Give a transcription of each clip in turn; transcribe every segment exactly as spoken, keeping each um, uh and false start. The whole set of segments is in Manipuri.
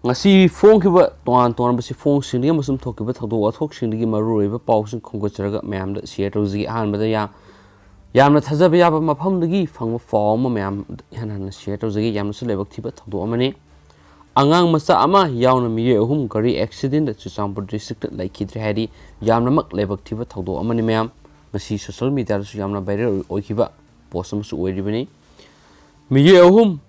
ꯉꯁꯤ ꯐꯣꯡꯈꯤꯕ ꯇꯣꯉꯥꯟ ꯇꯣꯉꯥꯟꯕ ꯆꯦꯐꯣꯡꯁꯤꯡꯗꯒꯤ ꯑꯃꯁꯨꯡ ꯊꯣꯛꯈꯤꯕ ꯊꯧꯗꯣꯛ ꯋꯥꯊꯣꯛꯁꯤꯡꯗꯒꯤ ꯃꯔꯨꯑꯣꯏꯕ ꯄꯥꯎꯁꯤꯡ ꯈꯣꯝꯒꯠꯆꯔꯒ ꯃꯌꯥꯝꯗ ꯁꯤꯌꯔ ꯇꯧꯖꯒꯦ꯫ ꯑꯍꯥꯟꯕꯗ ꯌꯥꯝ ꯌꯥꯝꯅ ꯊꯥꯖꯕ ꯌꯥꯕ ꯃꯐꯝꯗꯒꯤ ꯐꯪꯕ ꯄꯥꯎ ꯑꯃ ꯃꯌꯥꯝ ꯏꯍꯥꯟ ꯍꯥꯟꯅ ꯁꯤꯌꯔ ꯇꯧꯖꯒꯦ꯫ ꯌꯥꯝꯅꯁꯨ ꯂꯥꯏꯕꯛ ꯊꯤꯕ ꯊꯧꯗꯣꯛ ꯑꯃꯅꯤ꯫ ꯑꯉꯥꯡ ꯃꯆꯥ ꯑꯃ ꯌꯥꯎꯅ ꯃꯤꯑꯣꯏ ꯑꯍꯨꯝ ꯒꯥꯔꯤ ꯑꯦꯛꯁꯤꯗꯦꯟꯗ ꯆꯨꯔꯆꯥꯟꯄꯨꯔ ꯗꯤꯁꯇ꯭ꯔꯤꯛꯇ ꯂꯩꯈꯤꯗ꯭ꯔꯦ ꯍꯥꯏꯗꯤ ꯌꯥꯝꯅꯃꯛ ꯂꯥꯏꯕꯛ ꯊꯤꯕ ꯊꯧꯗꯣꯛ ꯑꯃꯅꯤ ꯃꯌꯥꯝ꯫ ꯉꯁꯤ ꯁꯣꯁꯤꯌꯦꯜ ꯃꯤꯗꯤꯌꯥꯗꯁꯨ ꯌꯥꯝꯅ ꯚꯥꯏꯔꯦꯜ ꯑꯣꯏꯈꯤꯕ ꯄꯣꯁ ꯑꯃꯁꯨ ꯑꯣꯏꯔꯤꯕꯅꯤ꯫ ꯃꯤꯑꯣꯏ ꯑꯍꯨꯝ,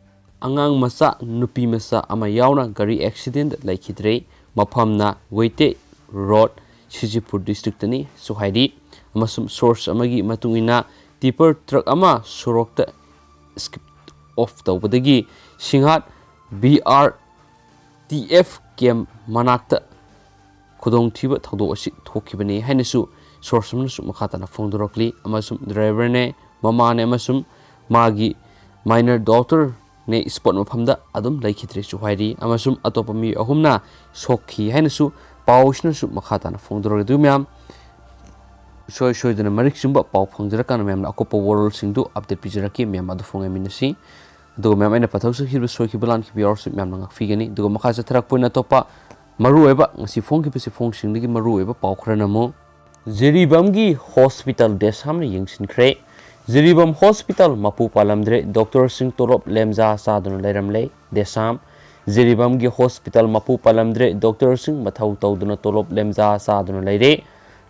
ꯑꯉꯥꯡ ꯃꯆꯥ, ꯅꯨꯄꯤ ꯃꯆꯥ ꯑꯃ ꯌꯥꯎꯅ ꯒꯥꯔꯤ ꯑꯦꯛꯁꯤꯗꯦꯟꯗ ꯂꯩꯈꯤꯗ꯭ꯔꯦ꯫ ꯃꯐꯝꯅ ꯋꯩꯇꯦ ꯔꯣꯗ, ꯁꯤꯖꯤꯄꯨꯔ ꯗꯤꯁꯇ꯭ꯔꯤꯛꯇꯅꯤ ꯁꯨ ꯍꯥꯏꯔꯤ꯫ ꯑꯃꯁꯨꯡ ꯁꯣꯔꯁ ꯑꯃꯒꯤ ꯃꯇꯨꯡ ꯏꯟꯅ, ꯇꯤꯄꯔ ꯇ꯭ꯔꯛ ꯑꯃ ꯁꯣꯔꯣꯛꯇ ꯁ꯭ꯀꯤꯠ ꯑꯣꯐ ꯇꯧꯕꯗꯒꯤ ꯁꯤꯡꯍꯥꯠ ꯕꯤ ꯑꯥꯔ ꯇꯤ ꯑꯦꯐ ꯀꯦꯝ ꯃꯅꯥꯛꯇ ꯈꯨꯗꯣꯡꯊꯤꯕ ꯊꯧꯗꯣꯛ ꯑꯁꯤ ꯊꯣꯛꯈꯤꯕꯅꯤ ꯍꯥꯏꯅꯁꯨ ꯁꯣꯔꯁ ꯑꯃꯅꯁꯨ ꯃꯈꯥ ꯇꯥꯅ ꯐꯣꯡꯗꯣꯔꯛꯂꯤ꯫ ꯑꯃꯁꯨꯡ ꯗ꯭ꯔꯥꯏꯚꯔꯅꯦ, ꯃꯃꯥꯅꯦ ꯑꯃꯁꯨꯡ ꯃꯥꯒꯤ ꯃꯥꯏꯅꯔ ꯗꯣꯇꯔꯅꯦ ꯁ꯭ꯄꯣꯠ ꯃꯐꯝꯗ ꯑꯗꯨꯝ ꯂꯩꯈꯤꯗ꯭ꯔꯦꯁꯨ ꯍꯥꯏꯔꯤ꯫ ꯑꯃꯁꯨꯡ ꯑꯇꯣꯞꯄ ꯃꯤꯑꯣꯏ ꯑꯍꯨꯝꯅ ꯁꯣꯛꯈꯤ ꯍꯥꯏꯅꯁꯨ ꯄꯥꯎꯁꯤꯅꯁꯨ ꯃꯈꯥ ꯇꯥꯅ ꯐꯣꯡꯗꯣꯔꯛꯂꯤ꯫ ꯑꯗꯨ ꯃꯌꯥꯝ ꯁꯣꯏ ꯁꯣꯏꯗꯅ ꯃꯔꯤꯛ ꯆꯨꯝꯕ ꯄꯥꯎ ꯐꯪꯖꯔꯀꯥꯟꯗ ꯃꯌꯥꯝꯅ ꯑꯀꯨꯞꯄ ꯋꯥꯔꯣꯜꯁꯤꯡꯗꯨ ꯑꯞꯗꯦꯠ ꯄꯤꯖꯔꯛꯀꯦ꯫ ꯃꯌꯥꯝ ꯑꯗꯨ ꯐꯣꯡꯉꯦꯃꯤꯟꯅꯁꯤ꯫ ꯑꯗꯨꯒ ꯃꯌꯥꯝ ꯑꯩꯅ ꯄꯟꯊꯧ ꯆꯠꯈꯤꯕ ꯁꯣꯏꯈꯤꯕ ꯂꯥꯟꯈꯤꯕ ꯌꯥꯎꯔꯁꯨ ꯃꯌꯥꯝꯅ ꯉꯥꯛꯄꯤꯒꯅꯤ꯫ ꯑꯗꯨꯒ ꯃꯈꯥ ꯆꯠꯊꯔꯛꯄ ꯑꯣꯏꯅ ꯑꯇꯣꯞꯄ ꯃꯔꯨꯑꯣꯏꯕ ꯉꯁꯤ ꯐꯣꯡꯈꯤꯕ ꯆꯦꯐꯣꯡꯁꯤꯡꯗꯒꯤ ꯃꯔꯨꯑꯣꯏꯕ ꯄꯥꯎ ꯈꯔꯅ ꯑꯃꯨꯛ, ꯖꯤꯔꯤꯕꯥꯝꯒꯤ ꯍꯣꯁꯄꯤꯇꯥꯜ ꯗꯦꯁꯥꯝꯅ ꯌꯦꯡꯁꯤꯟꯈ꯭ꯔꯦ꯫ ꯖꯤꯔꯤꯕꯥꯝ ꯍꯣꯁꯄꯤꯇꯥꯜ ꯃꯄꯨ ꯄꯥꯜꯂꯝꯗ꯭ꯔꯦ, ꯗꯣꯛꯇꯔꯁꯤꯡ ꯇꯣꯂꯣꯞ ꯂꯦꯝꯖꯥ ꯆꯥꯗꯨꯅ ꯂꯩꯔꯝꯂꯦ꯫ ꯗꯦꯁꯥꯝ, ꯖꯤꯔꯤꯕꯥꯝꯒꯤ ꯍꯣꯁꯄꯤꯇꯥꯜ ꯃꯄꯨ ꯄꯥꯜꯂꯝꯗ꯭ꯔꯦ, ꯗꯣꯛꯇꯔꯁꯤꯡ ꯃꯊꯧ ꯇꯧꯗꯨꯅ ꯇꯣꯂꯣꯞ ꯂꯦꯝꯖꯥ ꯆꯥꯗꯨꯅ ꯂꯩꯔꯦ꯫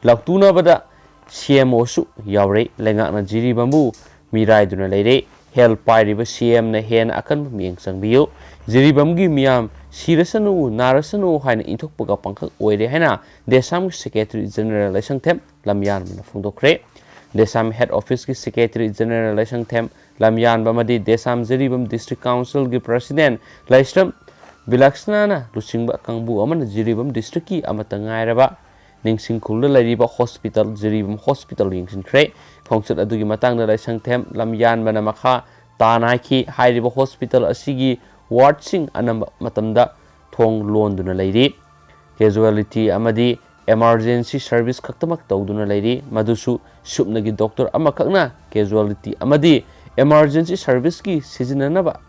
ꯂꯥꯎꯇꯨꯅꯕꯗ ꯁꯤ ꯑꯦꯝ ꯑꯣꯁꯨ ꯌꯥꯎꯔꯦ꯫ ꯂꯩꯉꯥꯛꯅ ꯖꯤꯔꯤꯕꯥꯝꯕꯨ ꯃꯤꯔꯥꯏꯗꯨꯅ ꯂꯩꯔꯦ꯫ ꯍꯦꯜ ꯄꯥꯏꯔꯤꯕ ꯁꯤ ꯑꯦꯝꯅ ꯍꯦꯟꯅ ꯑꯀꯟꯕ ꯃꯤꯠꯌꯦꯡ ꯆꯪꯕꯤꯌꯨ꯫ ꯖꯤꯔꯤꯕꯥꯝꯒꯤ ꯃꯤꯌꯥꯝ ꯁꯤꯔꯁꯅꯨ, ꯅꯥꯔꯁꯅꯨ ꯍꯥꯏꯅ ꯏꯟꯊꯣꯛꯄꯒ ꯄꯥꯡꯈꯛ ꯑꯣꯏꯔꯦ ꯍꯥꯏꯅ ꯗꯦꯁꯥꯝꯒꯤ ꯁꯦꯀ꯭ꯔꯦꯇꯔꯤ ꯖꯦꯅꯔꯦꯜ ꯂꯥꯏꯁꯪꯊꯦꯝ ꯂꯝꯌꯥꯟꯕꯅ ꯐꯣꯡꯗꯣꯛꯈ꯭ꯔꯦ꯫ ꯗꯦꯁꯥꯝ ꯍꯦꯗ ꯑꯣꯐꯤꯁꯀꯤ ꯁꯦꯀ꯭ꯔꯦꯇꯔꯤ ꯖꯦꯅꯔꯦꯜ ꯂꯥꯏꯁꯪꯊꯦꯝ ꯂꯝꯌꯥꯟꯕ ꯑꯃꯗꯤ ꯗꯦꯁꯥꯝ ꯖꯤꯔꯤꯕꯥꯝ ꯗꯤꯁꯇ꯭ꯔꯤꯛ ꯀꯥꯎꯟꯁꯤꯜꯒꯤ ꯄ꯭ꯔꯁꯤꯗꯦꯟ ꯂꯥꯏꯁ꯭ꯔꯝ ꯕꯤꯂꯛꯁꯅꯥꯅ ꯂꯨꯆꯤꯡꯕ ꯀꯥꯡꯕꯨ ꯑꯃꯅ ꯖꯤꯔꯤꯕꯥꯝ ꯗꯤꯁꯇ꯭ꯔꯤꯛꯀꯤ ꯑꯃꯠꯇ ꯉꯥꯏꯔꯕ ꯅꯤꯡꯁꯤꯡ ꯈꯨꯜꯗ ꯂꯩꯔꯤꯕ ꯍꯣꯁꯄꯤꯇꯥꯜ, ꯖꯤꯔꯤꯕꯥꯝ ꯍꯣꯁꯄꯤꯇꯥꯜ ꯌꯦꯡꯁꯤꯟꯈ꯭ꯔꯦ꯫ ꯈꯣꯡꯆꯠ ꯑꯗꯨꯒꯤ ꯃꯇꯥꯡꯗ ꯂꯥꯏꯁꯪꯊꯦꯝ ꯂꯝꯌꯥꯟꯕꯅ ꯃꯈꯥ ꯇꯥꯅ ꯍꯥꯏꯈꯤ, ꯍꯥꯏꯔꯤꯕ ꯍꯣꯁꯄꯤꯇꯥꯜ ꯑꯁꯤꯒꯤ ꯋꯥꯔꯗꯁꯤꯡ ꯑꯅꯝꯕ ꯃꯇꯝꯗ ꯊꯣꯡ ꯂꯣꯟꯗꯨꯅ ꯂꯩꯔꯤ꯫ ꯀꯦꯖꯨꯋꯦꯂꯤꯇꯤ ꯑꯃꯗꯤ ꯏꯃꯥꯔꯖꯦꯟꯁꯤ ꯁꯔꯚꯤꯁ ꯈꯛꯇꯃꯛ ꯇꯧꯗꯨꯅ ꯂꯩꯔꯤ, ꯃꯗꯨꯁꯨ ꯁꯨꯞꯅꯒꯤ ꯗꯣꯛꯇꯔ ꯑꯃꯈꯛꯅ ꯀꯦꯖꯨꯋꯦꯂꯤꯇꯤ ꯑꯃꯗꯤ ꯏꯃꯥꯔꯖꯦꯟꯁꯤ ꯁꯔꯚꯤꯁꯀꯤ ꯁꯤꯖꯤꯟꯅꯅꯕ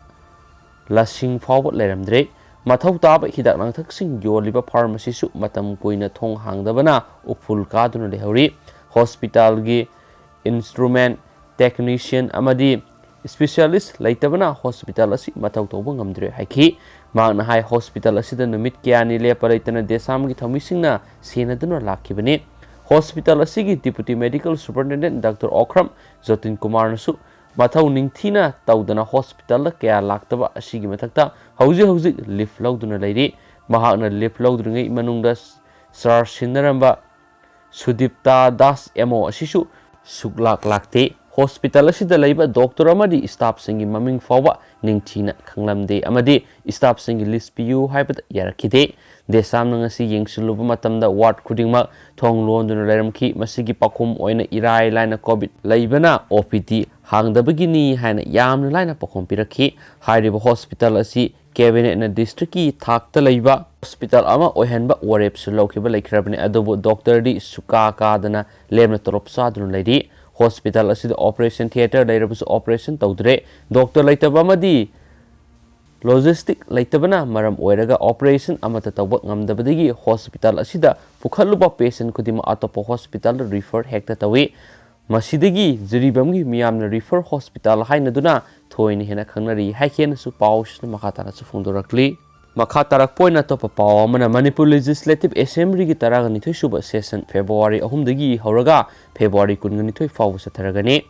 ꯂꯁꯤꯡ ꯐꯥꯎꯕ ꯂꯩꯔꯝꯗ꯭ꯔꯦ꯫ ꯃꯊꯧ ꯇꯥꯕ ꯍꯤꯗꯥꯛ ꯂꯥꯡꯊꯛꯁꯤꯡ ꯌꯣꯜꯂꯤꯕ ꯐꯥꯔꯃꯥꯁꯤꯁꯨ ꯃꯇꯝ ꯀꯨꯏꯅ ꯊꯣꯡ ꯍꯥꯡꯗꯕꯅ ꯎꯐꯨꯜ ꯀꯥꯗꯨꯅ ꯂꯩꯍꯧꯔꯤ꯫ ꯍꯣꯁꯄꯤꯇꯥꯜꯒꯤ instrument, technician ꯑꯃꯗꯤ specialist ꯂꯩꯇꯕꯅ ꯍꯣꯁꯄꯤꯇꯥꯜ ꯑꯁꯤ ꯃꯊꯧ ꯇꯧꯕ ꯉꯝꯗ꯭ꯔꯦ ꯍꯥꯏꯈꯤ꯫ ꯃꯍꯥꯛꯅ ꯍꯥꯏ, ꯍꯣꯁꯄꯤꯇꯥꯜ ꯑꯁꯤꯗ ꯅꯨꯃꯤꯠ ꯀꯌꯥꯅꯤ ꯂꯦꯞꯄ ꯂꯩꯇꯅ ꯗꯦꯁꯥꯝꯒꯤ ꯊꯧꯃꯤꯁꯤꯡꯅ ꯁꯦꯟꯅꯗꯨꯅ ꯂꯥꯛꯈꯤꯕꯅꯤ꯫ ꯍꯣꯁꯄꯤꯇꯥꯜ ꯑꯁꯤꯒꯤ Deputy Medical Superintendent Doctor ꯑꯣꯈ꯭ꯔꯝ ꯖꯣꯇꯤꯟ ꯀꯨꯃꯥꯔꯅꯁꯨ ꯃꯊꯧ ꯅꯤꯡꯊꯤꯅ ꯇꯧꯗꯅ ꯍꯣꯁꯄꯤꯇꯥꯜꯗ ꯀꯌꯥ ꯂꯥꯛꯇꯕ ꯑꯁꯤꯒꯤ ꯃꯊꯛꯇ ꯍꯧꯖꯤꯛ ꯍꯧꯖꯤꯛ ꯂꯤꯐ ꯂꯧꯗꯨꯅ ꯂꯩꯔꯤ꯫ ꯃꯍꯥꯛꯅ ꯂꯤꯐ ꯂꯧꯗ꯭ꯔꯤꯉꯩ ꯃꯅꯨꯡꯗ ꯆꯥꯔꯖ ꯁꯤꯟꯅꯔꯝꯕ ꯁꯨꯗꯤꯞꯇꯥ ꯗꯥꯁ ꯑꯦꯝ ꯑꯣ ꯑꯁꯤꯁꯨ ꯁꯨꯛꯂꯥꯛ ꯂꯥꯛꯇꯦ꯫ ꯍꯣꯁꯄꯤꯇꯥꯜ ꯑꯁꯤꯗ ꯂꯩꯕ ꯗꯣꯛꯇꯔ ꯑꯃꯗꯤ ꯁ꯭ꯇꯥꯐꯁꯤꯡꯒꯤ ꯃꯃꯤꯡ ꯐꯥꯎꯕ ꯅꯤꯡꯊꯤꯅ ꯈꯪꯂꯝꯗꯦ ꯑꯃꯗꯤ ꯁ꯭ꯇꯥꯐꯁꯤꯡꯒꯤ ꯂꯤꯁ ꯄꯤꯌꯨ ꯍꯥꯏꯕꯗ ꯌꯥꯔꯛꯈꯤꯗꯦ꯫ ꯗꯦꯁꯥꯝꯅ ꯉꯁꯤ ꯌꯦꯡꯁꯤꯜꯂꯨꯕ ꯃꯇꯝꯗ ꯋꯥꯔꯗ ꯈꯨꯗꯤꯡꯃꯛ ꯊꯣꯡ ꯂꯣꯟꯗꯨꯅ ꯂꯩꯔꯝꯈꯤ꯫ ꯃꯁꯤꯒꯤ ꯄꯥꯎꯈꯨꯝ ꯑꯣꯏꯅ ꯏꯔꯥꯏ ꯂꯥꯏꯅ ꯀꯣꯚꯤꯗ ꯂꯩꯕꯅ ꯑꯣ ꯄꯤ ꯗꯤ ꯍꯥꯡꯗꯕꯒꯤꯅꯤ ꯍꯥꯏꯅ ꯌꯥꯝꯅ ꯂꯥꯏꯅ ꯄꯥꯎꯈꯨꯝ ꯄꯤꯔꯛꯈꯤ꯫ ꯍꯥꯏꯔꯤꯕ ꯍꯣꯁꯄꯤꯇꯥꯜ ꯑꯁꯤ ꯀꯦꯕꯤꯅꯦꯠꯅ ꯗꯤꯁꯇ꯭ꯔꯤꯛꯀꯤ ꯊꯥꯛꯇ ꯂꯩꯕ ꯍꯣꯁꯄꯤꯇꯥꯜ ꯑꯃ ꯑꯣꯏꯍꯟꯕ ꯋꯥꯔꯦꯞꯁꯨ ꯂꯧꯈꯤꯕ ꯂꯩꯈ꯭ꯔꯕꯅꯤ, ꯑꯗꯨꯕꯨ ꯗꯣꯛꯇꯔꯗꯤ ꯁꯨꯀꯥ ꯀꯥꯗꯅ ꯂꯦꯝꯅ ꯇꯣꯂꯣꯞ ꯆꯥꯗꯨꯅ ꯂꯩꯔꯤ꯫ ꯍꯣꯁꯄꯤꯇꯥꯜ ꯑꯁꯤꯗ ꯑꯣꯄꯔꯦꯁꯟ ꯊꯤꯌꯦꯇꯔ ꯂꯩꯔꯕꯁꯨ ꯑꯣꯄꯔꯦꯁꯟ ꯇꯧꯗ꯭ꯔꯦ꯫ ꯗꯣꯛꯇꯔ ꯂꯩꯇꯕ ꯑꯃꯗꯤ ꯂꯣꯖꯤꯁꯇꯤꯛ ꯂꯩꯇꯕꯅ ꯃꯔꯝ ꯑꯣꯏꯔꯒ ꯑꯣꯄꯔꯦꯁꯟ ꯑꯃꯠꯇ ꯇꯧꯕ ꯉꯝꯗꯕꯗꯒꯤ ꯍꯣꯁꯄꯤꯇꯥꯜ ꯑꯁꯤꯗ ꯄꯨꯈꯠꯂꯨꯕ ꯄꯦꯁꯦꯟ ꯈꯨꯗꯤꯡꯃꯛ ꯑꯇꯣꯞꯄ ꯍꯣꯁꯄꯤꯇꯥꯜꯗ ꯔꯤꯐꯔ ꯍꯦꯛꯇ ꯇꯧꯏ꯫ ꯃꯁꯤꯗꯒꯤ ꯖꯤꯔꯤꯕꯥꯝꯒꯤ ꯃꯤꯌꯥꯝꯅ ꯔꯤꯐꯔ ꯍꯣꯁꯄꯤꯇꯥꯜ ꯍꯥꯏꯅꯗꯨꯅ ꯊꯣꯏꯅ ꯍꯦꯟꯅ ꯈꯪꯅꯔꯤ ꯍꯥꯏꯈꯤꯅꯁꯨ ꯄꯥꯎꯁꯤꯅ ꯃꯈꯥ ꯇꯥꯅꯁꯨ ꯐꯣꯡꯗꯣꯔꯛꯂꯤ꯫ ꯃꯈꯥ ꯇꯥꯔꯛꯄ ꯑꯣꯏꯅ ꯑꯇꯣꯞꯄ ꯄꯥꯎ ꯑꯃꯅ, ꯃꯅꯤꯄꯨꯔ ꯂꯦꯖꯤꯁꯂꯦꯇꯤꯚ ꯑꯦꯁꯦꯝꯕ꯭ꯂꯤꯒꯤ ꯇꯔꯥꯒ ꯅꯤꯊꯣꯏ ꯁꯨꯕ ꯁꯦꯁꯟ ꯐꯦꯕ꯭ꯔꯨꯋꯥꯔꯤ ꯑꯍꯨꯝꯗꯒꯤ ꯍꯧꯔꯒ ꯐꯦꯕ꯭ꯔꯨꯋꯥꯔꯤ ꯀꯨꯟꯒ ꯅꯤꯊꯣꯏ ꯐꯥꯎꯕ ꯆꯠꯊꯔꯒꯅꯤ꯫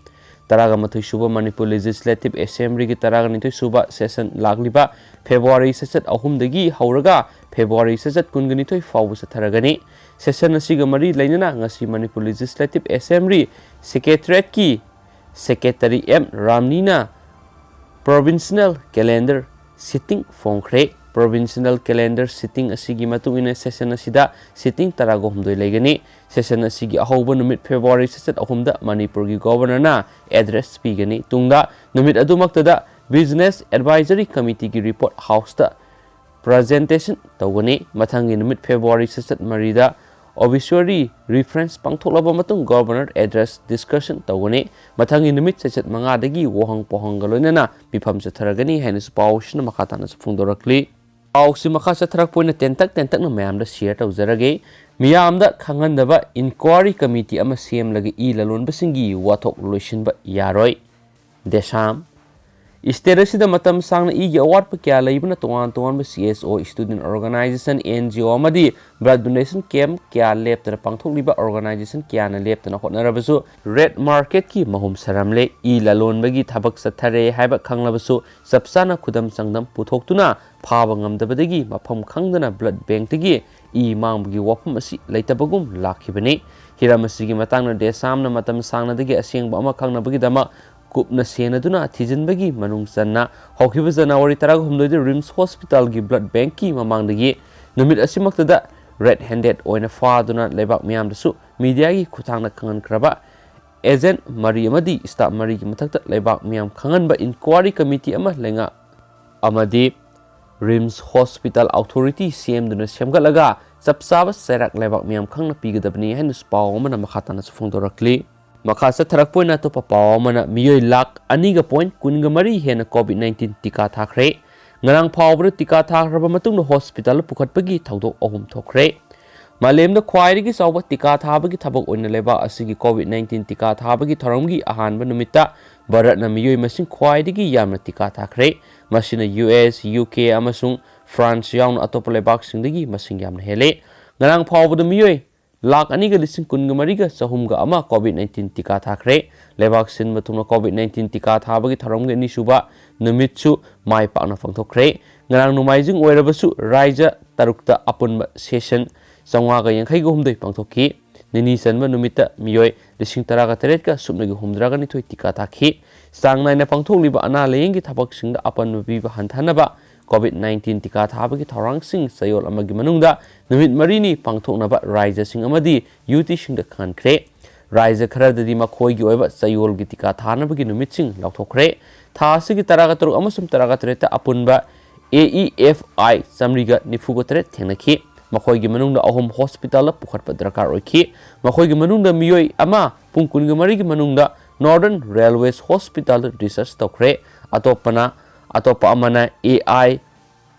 ꯇꯔꯥꯒ ꯃꯥꯊꯣꯏ ꯁꯨꯕ ꯃꯅꯤꯄꯨꯔ ꯂꯦꯖꯤꯁꯂꯦꯇꯤꯚ ꯑꯦꯁꯦꯝꯕ꯭ꯂꯤꯒꯤ ꯇꯔꯥꯒ ꯅꯤꯊꯣꯏ ꯁꯨꯕ ꯁꯦꯁꯟ ꯂꯥꯛꯂꯤꯕ ꯐꯦꯕ꯭ꯔꯨꯋꯥꯔꯤ ꯆꯩꯆꯠ ꯑꯍꯨꯝꯗꯒꯤ ꯍꯧꯔꯒ ꯐꯦꯕ꯭ꯔꯨꯋꯥꯔꯤ ꯆꯩꯆꯠ ꯀꯨꯟꯒ ꯅꯤꯊꯣꯏ ꯐꯥꯎꯕ ꯆꯠꯊꯔꯒꯅꯤ꯫ ꯁꯦꯁꯟ ꯑꯁꯤꯒ ꯃꯔꯤ ꯂꯩꯅꯅ ꯉꯁꯤ ꯃꯅꯤꯄꯨꯔ ꯂꯦꯖꯤꯁꯂꯦꯇꯤꯚ ꯑꯦꯁꯦꯝꯕ꯭ꯂꯤ ꯁꯦꯀ꯭ꯔꯦꯇꯔꯤꯌꯦꯠꯀꯤ ꯁꯦꯀ꯭ꯔꯦꯇꯔꯤ ꯑꯦꯝ ꯔꯥꯝꯅꯤꯅ ꯄ꯭ꯔꯣꯚꯤꯟꯁꯅꯦꯜ ꯀꯦꯂꯦꯟꯗꯔ ꯁꯤꯇꯤꯡ ꯐꯣꯡꯈ꯭ꯔꯦ꯫ ꯄ꯭ꯔꯣꯚꯤꯟꯁꯅꯦꯜ ꯀꯦꯂꯦꯟꯗꯔ ꯁꯤꯇꯤꯡ ꯑꯁꯤꯒꯤ ꯃꯇꯨꯡ ꯏꯟꯅ ꯁꯦꯁꯟ ꯑꯁꯤꯗ ꯁꯤꯇꯤꯡ ꯇꯔꯥꯒ ꯍꯨꯝꯗꯣꯏ ꯂꯩꯒꯅꯤ꯫ ꯁꯦꯁꯟ ꯑꯁꯤꯒꯤ ꯑꯍꯧꯕ ꯅꯨꯃꯤꯠ ꯐꯦꯕ꯭ꯔꯨꯋꯥꯔꯤ ꯆꯩꯆꯠ ꯑꯍꯨꯝꯗ ꯃꯅꯤꯄꯨꯔꯒꯤ ꯒꯣꯚꯔꯅꯔꯅ ꯑꯦꯗ꯭ꯔꯦꯁ ꯄꯤꯒꯅꯤ꯫ ꯇꯨꯡꯗ ꯅꯨꯃꯤꯠ ꯑꯗꯨꯃꯛꯇꯗ ꯕꯤꯖꯤꯅꯦꯁ ꯑꯦꯗꯚꯥꯏꯖꯔꯤ ꯀꯃꯤꯇꯤꯒꯤ ꯔꯤꯄꯣꯔꯠ ꯍꯥꯎꯁꯇ ꯄ꯭ꯔꯖꯦꯟꯇꯦꯁꯟ ꯇꯧꯒꯅꯤ꯫ ꯃꯊꯪꯒꯤ ꯅꯨꯃꯤꯠ ꯐꯦꯕ꯭ꯔꯨꯋꯥꯔꯤ ꯆꯩꯆꯠ ꯃꯔꯤꯗ ꯑꯣꯕꯤꯆ꯭ꯋꯔꯤ ꯔꯤꯐꯔꯦꯟꯁ ꯄꯥꯡꯊꯣꯛꯂꯕ ꯃꯇꯨꯡ ꯒꯣꯚꯔꯅꯔ ꯑꯦꯗ꯭ꯔꯦꯁ ꯗꯤꯁꯀꯁꯟ ꯇꯧꯒꯅꯤ꯫ ꯃꯊꯪꯒꯤ ꯅꯨꯃꯤꯠ ꯆꯩꯆꯠ ꯃꯉꯥꯗꯒꯤ ꯋꯥꯍꯪ ꯄꯥꯎꯍꯪꯒ ꯂꯣꯏꯅꯅ ꯃꯤꯐꯝ ꯆꯠꯊꯔꯒꯅꯤ ꯍꯥꯏꯅꯁꯨ ꯄꯥꯎꯁꯤꯅ ꯃꯈꯥ ꯇꯥꯅꯁꯨ ꯐꯣꯡꯗꯣꯔꯛꯂꯤ꯫ ꯄꯥꯎꯁꯤ ꯃꯈꯥ ꯆꯠꯊꯔꯛꯄ ꯑꯣꯏꯅ ꯇꯦꯟꯇꯛ ꯇꯦꯟꯇꯛꯅ ꯃꯌꯥꯝꯗ share ꯇꯧꯖꯔꯒꯦ꯫ ꯃꯤꯌꯥꯝꯗ ꯈꯪꯍꯟꯗꯕ inquiry committee ꯑꯃ ꯁꯦꯝꯂꯒ ꯏ ꯂꯂꯣꯟꯕꯁꯤꯡꯒꯤ ꯋꯥꯊꯣꯛ ꯂꯣꯏꯁꯤꯟꯕ ꯌꯥꯔꯣꯏ꯫ ꯗꯦꯁꯥꯝ꯫ State ꯑꯁꯤꯗ ꯃꯇꯝ ꯁꯥꯡꯅ ꯏꯒꯤ ꯑꯋꯥꯠꯄ ꯀꯌꯥ ꯂꯩꯕꯅ ꯇꯣꯉꯥꯟ ꯇꯣꯉꯥꯟꯕ C S O, student organization, N G O ꯑꯃꯗꯤ blood donation camp ꯀꯌꯥ ꯂꯦꯞꯇꯅ ꯄꯥꯡꯊꯣꯛꯂꯤꯕ organization ꯀꯌꯥꯅ ꯂꯦꯞꯇꯅ ꯍꯣꯠꯅꯔꯕꯁꯨ red marketꯀꯤ ꯃꯍꯨꯝ ꯁꯥꯔꯝꯂꯦ꯫ ꯏ ꯂꯂꯣꯟꯕꯒꯤ ꯊꯕꯛ ꯆꯠꯊꯔꯦ ꯍꯥꯏꯕ ꯈꯪꯂꯕꯁꯨ ꯆꯞ ꯆꯥꯅ ꯈꯨꯗꯝ ꯆꯥꯡꯗꯝ ꯄꯨꯊꯣꯛꯇꯨꯅ ꯐꯥꯕ ꯉꯝꯗꯕꯗꯒꯤ ꯃꯐꯝ ꯈꯪꯗꯅ blood bankꯇꯒꯤ ꯏ ꯃꯥꯡꯕꯒꯤ ꯋꯥꯐꯝ ꯑꯁꯤ ꯂꯩꯇꯕꯒꯨꯝ ꯂꯥꯛꯈꯤꯕꯅꯤ꯫ ꯍꯤꯔꯝ ꯑꯁꯤꯒꯤ ꯃꯇꯥꯡꯗ ꯗꯦꯁꯥꯝꯅ ꯃꯇꯝ ꯁꯥꯡꯅꯗꯒꯤ ꯑꯁꯦꯡꯕ ꯑꯃ ꯈꯪꯅꯕꯒꯤꯗꯃꯛ ꯀꯨꯞꯅ ꯁꯦꯟꯅꯗꯨꯅ ꯊꯤꯖꯤꯟꯕꯒꯤ ꯃꯅꯨꯡ ꯆꯟꯅ ꯍꯧꯈꯤꯕ January ꯇꯔꯥꯍꯨꯝꯗꯣꯏꯗ RIMS hospitalꯒꯤ blood bankꯀꯤ ꯃꯃꯥꯡꯗꯒꯤ ꯅꯨꯃꯤꯠ ꯑꯁꯤꯃꯛꯇꯗ red handed ꯑꯣꯏꯅ ꯐꯥꯗꯨꯅ ꯂꯩꯕꯥꯛ ꯃꯤꯌꯥꯝꯗꯁꯨ mediaꯒꯤ ꯈꯨꯠꯊꯥꯡꯗ ꯈꯪꯍꯟꯈ꯭ꯔꯕ agent ꯃꯔꯤ ꯑꯃꯗꯤ staff ꯃꯔꯤꯒꯤ ꯃꯊꯛꯇ ꯂꯩꯕꯥꯛ ꯃꯤꯌꯥꯝ ꯈꯪꯍꯟꯕ inquiry committee ꯑꯃ ꯂꯩꯉꯥꯛ ꯑꯃꯗꯤ RIMS hospital authority ꯁꯦꯝꯗꯨꯅ ꯁꯦꯝꯒꯠꯂꯒ ꯆꯞ ꯆꯥꯕ ꯆꯩꯔꯥꯛ ꯂꯩꯕꯥꯛ ꯃꯤꯌꯥꯝ ꯈꯪꯅ ꯄꯤꯒꯗꯕꯅꯤ ꯍꯥꯏꯅꯁꯨ ꯄꯥꯎ ꯑꯃꯅ ꯃꯈꯥ ꯇꯥꯅꯁꯨ ꯐꯣꯡꯗꯣꯔꯛꯂꯤ꯫ ꯃꯈꯥ ꯆꯠꯊꯔꯛꯄ ꯑꯣꯏꯅ ꯑꯇꯣꯞꯄ ꯄꯥꯎ ꯑꯃꯅ ꯃꯤꯑꯣꯏ ꯂꯥꯈ ꯑꯅꯤꯒ point ꯀꯨꯟꯒ ꯃꯔꯤ ꯍꯦꯟꯅ COVID nineteen ꯇꯤꯀꯥ ꯊꯥꯈ꯭ꯔꯦ꯫ ꯉꯔꯥꯡ ꯐꯥꯎꯕꯗ ꯇꯤꯀꯥ ꯊꯥꯈ꯭ꯔꯕ ꯃꯇꯨꯡꯗ hospitalꯗ ꯄꯨꯈꯠꯄꯒꯤ ꯊꯧꯗꯣꯛ ꯑꯍꯨꯝ ꯊꯣꯛꯈ꯭ꯔꯦ꯫ ꯃꯥꯂꯦꯝꯗ ꯈ꯭ꯋꯥꯏꯗꯒꯤ ꯆꯥꯎꯕ ꯇꯤꯀꯥ ꯊꯥꯕꯒꯤ ꯊꯕꯛ ꯑꯣꯏꯅ ꯂꯩꯕꯥꯛ ꯑꯁꯤꯒꯤ COVID nineteen ꯇꯤꯀꯥ ꯊꯥꯕꯒꯤ ꯊꯧꯔꯝꯒꯤ ꯑꯍꯥꯟꯕ ꯅꯨꯃꯤꯠꯇ ꯚꯥꯔꯠꯅ ꯃꯤꯑꯣꯏ ꯃꯁꯤꯡ ꯈ꯭ꯋꯥꯏꯗꯒꯤ ꯌꯥꯝꯅ ꯇꯤꯀꯥ ꯊꯥꯈ꯭ꯔꯦ꯫ ꯃꯁꯤꯅ U S, U K ꯑꯃꯁꯨꯡ France ꯌꯥꯎꯅ ꯑꯇꯣꯞꯄ ꯂꯩꯕꯥꯛꯁꯤꯡꯗꯒꯤ ꯃꯁꯤꯡ ꯌꯥꯝꯅ ꯍꯦꯜꯂꯦ꯫ ꯉꯔꯥꯡ ꯐꯥꯎꯕꯗ ꯃꯤꯑꯣꯏ ꯂꯥꯈ ꯑꯅꯤꯒ ꯂꯤꯁꯤꯡ ꯀꯨꯟꯒ ꯃꯔꯤꯒ ꯆꯍꯨꯝꯒ ꯑꯃ COVID nineteen ꯇꯤꯀꯥ ꯊꯥꯈ꯭ꯔꯦ꯫ ꯂꯩꯕꯥꯛ ꯁꯤꯟꯕ ꯊꯨꯡꯅ COVID nineteen ꯇꯤꯀꯥ ꯊꯥꯕꯒꯤ ꯊꯧꯔꯝꯒꯤ ꯑꯅꯤꯁꯨꯕ ꯅꯨꯃꯤꯠꯁꯨ ꯃꯥꯏ ꯄꯥꯛꯅ ꯄꯥꯡꯊꯣꯛꯈ꯭ꯔꯦ꯫ ꯉꯔꯥꯡ ꯅꯣꯡꯃꯥꯏꯖꯤꯡ ꯑꯣꯏꯔꯕꯁꯨ ꯔꯥꯏꯖ꯭ꯌ ꯇꯔꯨꯛꯇ ꯑꯄꯨꯟꯕ session ꯆꯥꯝꯃꯉꯥꯒ ꯌꯥꯡꯈꯩꯒ ꯍꯨꯝꯗꯣꯏ ꯄꯥꯡꯊꯣꯛꯈꯤ꯫ ꯅꯤꯅꯤ ꯆꯟꯕ ꯅꯨꯃꯤꯠꯇ ꯃꯤꯑꯣꯏ ꯂꯤꯁꯤꯡ ꯇꯔꯥꯒ ꯇꯔꯦꯠꯀ ꯁꯨꯞꯅꯒꯤ ꯍꯨꯝꯗ꯭ꯔꯥꯒ ꯅꯤꯊꯣꯏ ꯇꯤꯀꯥ ꯊꯥꯈꯤ꯫ ꯆꯥꯡ ꯅꯥꯏꯅ ꯄꯥꯡꯊꯣꯛꯂꯤꯕ ꯑꯅꯥ ꯂꯥꯌꯦꯡꯒꯤ ꯊꯕꯛꯁꯤꯡꯗ ꯑꯄꯟꯕ ꯄꯤꯕ ꯍꯟꯊꯅꯕ COVID nineteen ꯇꯤꯀꯥ ꯊꯥꯕꯒꯤ ꯊꯧꯔꯥꯡꯁꯤꯡ ꯆꯌꯣꯜ ꯑꯃꯒꯤ ꯃꯅꯨꯡꯗ ꯅꯨꯃꯤꯠ ꯃꯔꯤꯅꯤ ꯄꯥꯡꯊꯣꯛꯅꯕ ꯔꯥꯏꯖ꯭ꯌꯁꯤꯡ ꯑꯃꯗꯤ UTꯁꯤꯡꯗ ꯈꯪꯍꯟꯈ꯭ꯔꯦ꯫ ꯔꯥꯏꯖ꯭ꯌ ꯈꯔꯗꯗꯤ ꯃꯈꯣꯏꯒꯤ ꯑꯣꯏꯕ ꯆꯌꯣꯜꯒꯤ ꯇꯤꯀꯥ ꯊꯥꯅꯕꯒꯤ ꯅꯨꯃꯤꯠꯁꯤꯡ ꯂꯥꯎꯊꯣꯛꯈ꯭ꯔꯦ꯫ ꯊꯥ ꯑꯁꯤꯒꯤ ꯇꯔꯥꯒ ꯇꯔꯨꯛ ꯑꯃꯁꯨꯡ ꯇꯔꯥꯒ ꯇꯔꯦꯠꯇ ꯑꯄꯨꯟꯕ AEFI ꯆꯥꯃꯔꯤꯒ ꯅꯤꯐꯨꯒ ꯇꯔꯦꯠ ꯊꯦꯡꯅꯈꯤ꯫ ꯃꯈꯣꯏꯒꯤ ꯃꯅꯨꯡꯗ ꯑꯍꯨꯝ hospitalꯗ ꯄꯨꯈꯠꯄ ꯗꯔꯀꯥꯔ ꯑꯣꯏꯈꯤ꯫ ꯃꯈꯣꯏꯒꯤ ꯃꯅꯨꯡꯗ ꯃꯤꯑꯣꯏ ꯑꯃ ꯄꯨꯡ ꯀꯨꯟꯒ ꯃꯔꯤꯒꯤ ꯃꯅꯨꯡꯗ Northern Railways hospitalꯗ discharge ꯇꯧꯈ꯭ꯔꯦ꯫ ꯑꯇꯣꯞꯄꯅ, ꯑꯇꯣꯞꯄ ꯑꯃꯅ AIIMS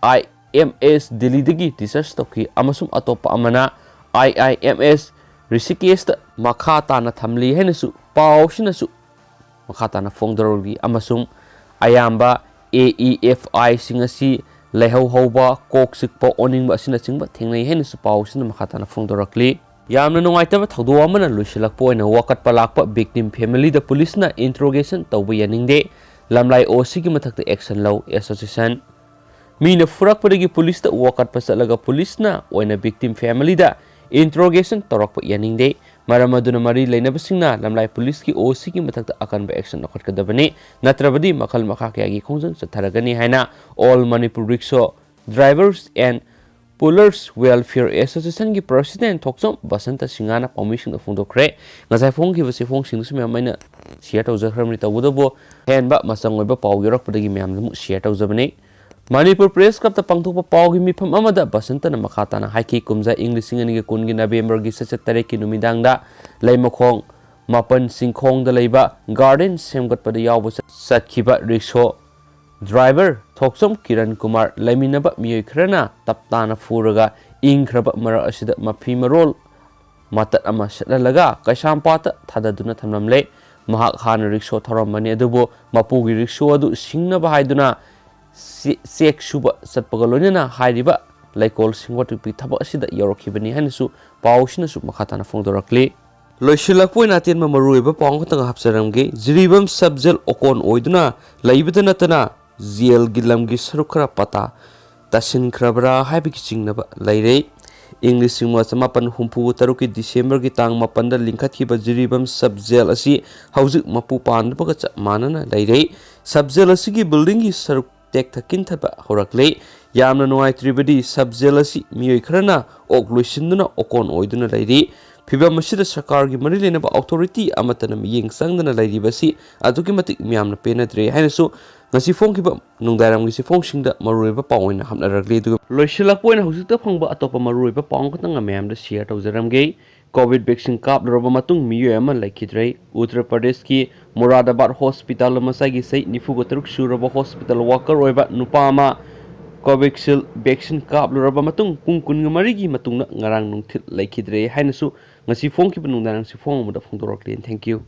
ꯑꯦꯝ ꯑꯦꯁ ꯗꯤꯜꯂꯤꯗꯒꯤ discharge ꯇꯧꯈꯤ ꯑꯃꯁꯨꯡ ꯑꯇꯣꯞꯄ ꯑꯃꯅ ꯑꯥꯏ ꯑꯥꯏ ꯑꯦꯝ ꯑꯦꯁ ꯔꯤꯁꯤꯀꯦꯁꯇ ꯃꯈꯥ ꯇꯥꯅ ꯊꯝꯂꯤ ꯍꯥꯏꯅꯁꯨ ꯄꯥꯎꯁꯤꯅꯁꯨ ꯃꯈꯥ ꯇꯥꯅ ꯐꯣꯡꯗꯣꯔꯛꯂꯤ ꯑꯃꯁꯨꯡ ꯑꯌꯥꯝꯕ ꯑꯦ ꯏ ꯑꯦꯐ ꯑꯥꯏꯁꯤꯡ ꯑꯁꯤ ꯂꯥꯏꯍꯧ ꯍꯧꯕ, ꯀꯣꯛ ꯆꯤꯛꯄ, ꯑꯣꯅꯤꯡꯕ ꯑꯁꯤꯅꯆꯤꯡꯕ ꯊꯦꯡꯅꯩ ꯍꯥꯏꯅꯁꯨ ꯄꯥꯎꯁꯤꯅ ꯃꯈꯥ ꯇꯥꯅ ꯐꯣꯡꯗꯣꯔꯛꯂꯤ꯫ ꯌꯥꯝꯅ ꯅꯨꯡꯉꯥꯏꯇꯕ ꯊꯧꯗꯣꯛ ꯑꯃꯅ ꯂꯣꯏꯁꯤꯜꯂꯛꯄ ꯑꯣꯏꯅ ꯋꯥꯀꯠꯄ ꯂꯥꯛꯄ victim familyꯗ ꯄꯨꯂꯤꯁꯅ interrogation ꯇꯧꯕ ꯌꯥꯅꯤꯡꯗꯦ, ꯂꯝꯂꯥꯏ ꯑꯣ ꯁꯤꯒꯤ ꯃꯊꯛꯇ action ꯂꯧ, association꯫ ꯃꯤꯅ ꯐꯨꯔꯛꯄꯗꯒꯤ ꯄꯨꯂꯤꯁꯇ ꯋꯥꯀꯠꯄ ꯆꯠꯂꯒ ꯄꯨꯂꯤꯁꯅ ꯑꯣꯏꯅ victim familyꯗ interrogation ꯇꯧꯔꯛꯄ ꯌꯥꯅꯤꯡꯗꯦ꯫ ꯃꯔꯝ ꯑꯗꯨꯅ ꯃꯔꯤ ꯂꯩꯅꯕꯁꯤꯡꯅ ꯂꯝꯂꯥꯏ ꯄꯨꯂꯤꯁꯀꯤ ꯑꯣ ꯁꯤꯒꯤ ꯃꯊꯛꯇ ꯑꯀꯟꯕ action ꯂꯧꯈꯠꯀꯗꯕꯅꯤ, ꯅꯠꯇ꯭ꯔꯕꯗꯤ ꯃꯈꯜ ꯃꯈꯥ ꯀꯌꯥꯒꯤ ꯈꯣꯡꯖꯪ ꯆꯠꯊꯔꯒꯅꯤ ꯍꯥꯏꯅ All Manipur Rickshaw Drivers and Pullers Welfare Associationꯒꯤ president ꯊꯣꯛꯆꯣꯝ ꯕꯁꯟꯇ ꯁꯤꯡꯍꯅ ꯄꯥꯎꯃꯤꯁꯤꯡꯗ ꯐꯣꯡꯗꯣꯛꯈ꯭ꯔꯦ꯫ ꯉꯁꯥꯏ ꯐꯣꯡꯈꯤꯕꯁꯤ ꯐꯣꯡꯁꯤꯡꯗꯨꯁꯨ ꯃꯌꯥꯝ ꯑꯩꯅ share ꯇꯧꯖꯈ꯭ꯔꯕꯅꯤ, ꯇꯧꯕꯇꯕꯨ ꯑꯍꯦꯟꯕ ꯃꯆꯪ ꯑꯣꯏꯕ ꯄꯥꯎ ꯌꯧꯔꯛꯄꯗꯒꯤ ꯃꯌꯥꯝꯗ ꯑꯃꯨꯛ share ꯇꯧꯖꯕꯅꯤ꯫ ꯃꯅꯤꯄꯨꯔ Press Clubꯇ ꯄꯥꯡꯊꯣꯛꯄ ꯄꯥꯎꯒꯤ ꯃꯤꯐꯝ ꯑꯃꯗ ꯕꯁꯟꯇꯅ ꯃꯈꯥ ꯇꯥꯅ ꯍꯥꯏꯈꯤ, ꯀꯨꯝꯖꯥ ꯏꯪ ꯂꯤꯁꯤꯡ ꯑꯅꯤꯒ ꯀꯨꯟꯒꯤ Novemberꯒꯤ ꯆꯩꯆꯠ ꯇꯔꯦꯠꯀꯤ ꯅꯨꯃꯤꯗꯥꯡꯗ ꯂꯩꯃꯈꯣꯡ ꯃꯥꯄꯟ ꯆꯤꯡꯈꯣꯡꯗ ꯂꯩꯕ garden ꯁꯦꯝꯒꯠꯄꯗ ꯌꯥꯎꯕ ꯆꯠꯈꯤꯕ rickshaw driver ꯊꯣꯛꯆꯣꯝ ꯀꯤꯔꯟ ꯀꯨꯃꯥꯔ ꯂꯩꯃꯤꯟꯅꯕ ꯃꯤꯑꯣꯏ ꯈꯔꯅ ꯇꯞ ꯇꯥꯅ ꯐꯨꯔꯒ ꯏꯪꯈ꯭ꯔꯕ ꯃꯔꯛ ꯑꯁꯤꯗ ꯃꯐꯤ ꯃꯔꯣꯜ ꯃꯇꯠ ꯑꯃ ꯁꯦꯠꯍꯜꯂꯒ ꯀꯩꯁꯥꯝꯄꯥꯠꯇ ꯊꯥꯗꯗꯨꯅ ꯊꯝꯂꯝꯂꯦ꯫ ꯃꯍꯥꯛ ꯍꯥꯟꯅ rickshaw ꯊꯧꯔꯝꯕꯅꯤ, ꯑꯗꯨꯕꯨ ꯃꯄꯨꯒꯤ rickshaw ꯑꯗꯨ ꯁꯤꯡꯅꯕ ꯍꯥꯏꯗꯨꯅ ꯆꯦ-, ꯆꯦꯛ ꯁꯨꯕ ꯆꯠꯄꯒ ꯂꯣꯏꯅꯅ ꯍꯥꯏꯔꯤꯕ ꯂꯩꯀꯣꯜ ꯁꯦꯡꯗꯣꯛꯄꯒꯤ ꯊꯕꯛ ꯑꯁꯤꯗ ꯌꯥꯎꯔꯛꯈꯤꯕꯅꯤ ꯍꯥꯏꯅꯁꯨ ꯄꯥꯎꯁꯤꯅꯁꯨ ꯃꯈꯥ ꯇꯥꯅ ꯐꯣꯡꯗꯣꯔꯛꯂꯤ꯫ ꯂꯣꯏꯁꯤꯜꯂꯛꯄ ꯑꯣꯏꯅ ꯑꯇꯦꯟꯕ ꯃꯔꯨꯑꯣꯏꯕ ꯄꯥꯎ ꯑꯃꯈꯛꯇꯪ ꯍꯥꯞꯆꯔꯝꯒꯦ꯫ ꯖꯤꯔꯤꯕꯥꯝ sub jail ꯑꯣꯀꯣꯟ ꯑꯣꯏꯗꯨꯅ ꯂꯩꯕꯇ ꯅꯠꯇꯅ jailꯒꯤ ꯂꯝꯒꯤ ꯁꯔꯨꯛ ꯈꯔ ꯄꯇꯥ ꯇꯥꯁꯤꯟꯈ꯭ꯔꯕ꯭ꯔꯥ ꯍꯥꯏꯕꯒꯤ ꯆꯤꯡꯅꯕ ꯂꯩꯔꯦ꯫ ꯏꯪ ꯂꯤꯁꯤꯡ ꯑꯃ ꯆꯃꯥꯄꯟ ꯍꯨꯝꯐꯨ ꯇꯔꯨꯛꯀꯤ Decemberꯒꯤ ꯇꯥꯡ ꯃꯥꯄꯟꯗ ꯂꯤꯡꯈꯠꯈꯤꯕ ꯖꯤꯔꯤꯕꯥꯝ sub jail ꯑꯁꯤ ꯍꯧꯖꯤꯛ ꯃꯄꯨ ꯄꯥꯟꯗꯕꯒ ꯆꯞ ꯃꯥꯟꯅꯅ ꯂꯩꯔꯦ꯫ Sub jail ꯑꯁꯤꯒꯤ buildingꯒꯤ ꯁꯔꯨꯛ ꯇꯦꯛꯊ ꯀꯤꯟꯊꯕ ꯍꯧꯔꯛꯂꯦ꯫ ꯌꯥꯝꯅ ꯅꯨꯡꯉꯥꯏꯇ꯭ꯔꯤꯕꯗꯤ sub jail ꯑꯁꯤ ꯃꯤꯑꯣꯏ ꯈꯔꯅ ꯑꯣꯛ ꯂꯣꯏꯁꯤꯟꯗꯨꯅ ꯑꯣꯀꯣꯟ ꯑꯣꯏꯗꯨꯅ ꯂꯩꯔꯤ꯫ ꯐꯤꯚꯝ ꯑꯁꯤꯗ ꯁꯔꯀꯥꯔꯒꯤ ꯃꯔꯤ ꯂꯩꯅꯕ authority ꯑꯃꯠꯇꯅ ꯃꯤꯠꯌꯦꯡ ꯆꯪꯗꯅ ꯂꯩꯔꯤꯕ ꯑꯁꯤ ꯑꯗꯨꯛꯀꯤ ꯃꯇꯤꯛ ꯃꯤꯌꯥꯝꯅ ꯄꯦꯟꯅꯗ꯭ꯔꯦ ꯍꯥꯏꯅꯁꯨ ꯉꯁꯤ ꯐꯣꯡꯈꯤꯕ ꯅꯨꯡꯗꯥꯡꯋꯥꯏꯔꯝꯒꯤ ꯆꯦꯐꯣꯡꯁꯤꯡꯗ ꯃꯔꯨꯑꯣꯏꯕ ꯄꯥꯎ ꯑꯣꯏꯅ ꯍꯥꯞꯅꯔꯛꯂꯤ꯫ ꯑꯗꯨꯒ ꯂꯣꯏꯁꯤꯜꯂꯛꯄ ꯑꯣꯏꯅ ꯍꯧꯖꯤꯛꯇ ꯐꯪꯕ ꯑꯇꯣꯞꯄ ꯃꯔꯨꯑꯣꯏꯕ ꯄꯥꯎ ꯑꯃꯈꯛꯇꯪ ꯃꯌꯥꯝꯗ share ꯇꯧꯖꯔꯝꯒꯦ꯫ Covid vaccine ꯀꯥꯞꯂꯨꯔꯕ ꯃꯇꯨꯡ ꯃꯤꯑꯣꯏ ꯑꯃ ꯂꯩꯈꯤꯗ꯭ꯔꯦ꯫ ꯎꯠꯇꯔ ꯄ꯭ꯔꯗꯦꯁꯀꯤ ꯃꯨꯔꯥꯗꯥꯕꯥꯗ hospital ꯃꯁꯥꯒꯤ ꯆꯍꯤ ꯅꯤꯐꯨꯒ ꯇꯔꯨꯛ ꯁꯨꯔꯕ hospital worker ꯑꯣꯏꯕ ꯅꯨꯄꯥ ꯑꯃ Covishield vaccine ꯀꯥꯞꯂꯨꯔꯕ ꯃꯇꯨꯡ ꯄꯨꯡ ꯀꯨꯟꯃꯔꯤꯒꯤ ꯃꯇꯨꯡꯗ ꯉꯔꯥꯡ ꯅꯨꯡꯊꯤꯜ ꯂꯩꯈꯤꯗ꯭ꯔꯦ ꯍꯥꯏꯅꯁꯨ ꯉꯁꯤ ꯐꯣꯡꯈꯤꯕ ꯅꯨꯡꯗꯥꯡ ꯉꯁꯤ ꯐꯣꯡꯕꯗ ꯐꯣꯡꯗꯣꯔꯛꯂꯤ꯫ Thank you꯫